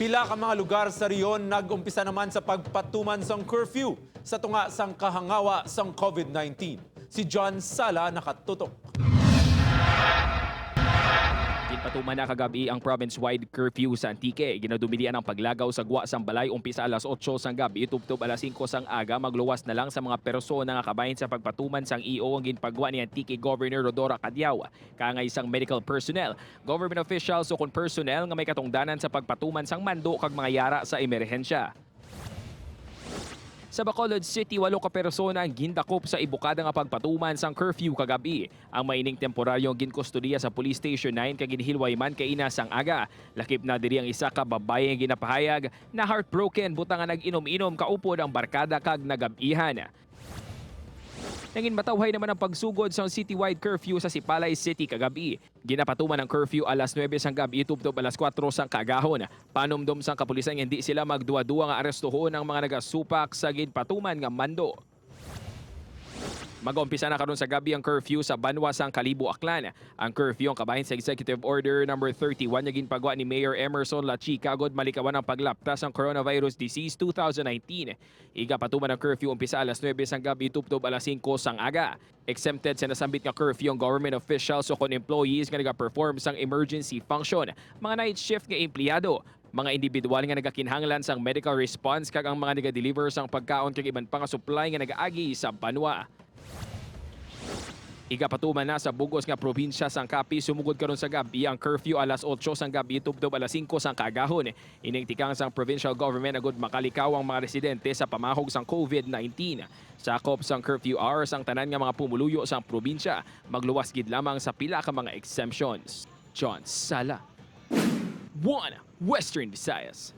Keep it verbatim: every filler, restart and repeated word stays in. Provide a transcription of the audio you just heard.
Pila ka mga lugar sa rehiyon nag-umpisa naman sa pagpatuman sang curfew sa tunga sang kahangawa sang COVID nineteen. Si John Sala nakatutok. Ginpatuman na kagabi ang province-wide curfew sa Antique. Ginadumilian ang paglagaw sa gwa sang balay umpisa alas otso sang gabi tubtob alas singko sang aga, magluwas na lang sa mga persona nga kabahin sa pagpatuman sang E O ang ginpagwa ni Antique Governor Rhodora Cadiao, kaangay sang medical personnel, government officials, ukon personnel nga may katungdanan sa pagpatuman sang mando kag mga yara sa emerhensya. Sa Bacolod City, walo ka persona ang gindakop sa ibukada nga pagpatuman sang curfew kagabi. Ang maining temporaryong ginkustodiya sa Police Station nine kag ginhilway man kaina sang aga. Lakip na diri ang isa ka babayi nga ginapahayag na heartbroken buta nga nag-inom-inom kaupod ang barkada kag nagab-ihan. Nangin matawhay naman ang pagsugod sang citywide curfew sa Sipalay City kagabi. Ginapatuman ang curfew alas nuebe sang gabi tubtob alas kuwatro sang kaagahon. Panumdom sang kapulisan nga hindi sila magduwa-duwa nga arestuhon ang mga nagasupak sa ginpatuman nga mando. Mag-umpisa na karon sa gabi ang curfew sa banwa sang Kalibo, Aklan. Ang curfew ang kabahin sa Executive Order number thirty-one nga ginpagwa ni Mayor Emerson Lachica agod malikawan ang paglapta sang coronavirus disease two thousand nineteen. Igapatuman ang curfew umpisa alas nuebe sang gabi tubtob alas singko sang aga. Exempted sa nasambit nga curfew ang government officials ukon employees nga nagaperform sang emergency function, mga night shift nga empleyado, mga individual nga nagakinahanglan sang medical response, kag ang mga nagadeliver sang pagkaon kag iban pa nga supply nga nagaagi sa banwa. Igapatuman na sa bug-os nga probinsya sang Capiz sumugod karon sa gabi ang curfew alas otso sang gabi tubtob alas singko sang kaagahon. Ining tikang sang provincial government agud makalikaw ang mga residente sa pamahog sang COVID nineteen. Sakop sang curfew hours ang tanan nga mga pumuluyo sang probinsya, magluwas gid lamang sa pila ka mga exemptions. John Sala, One Western Visayas.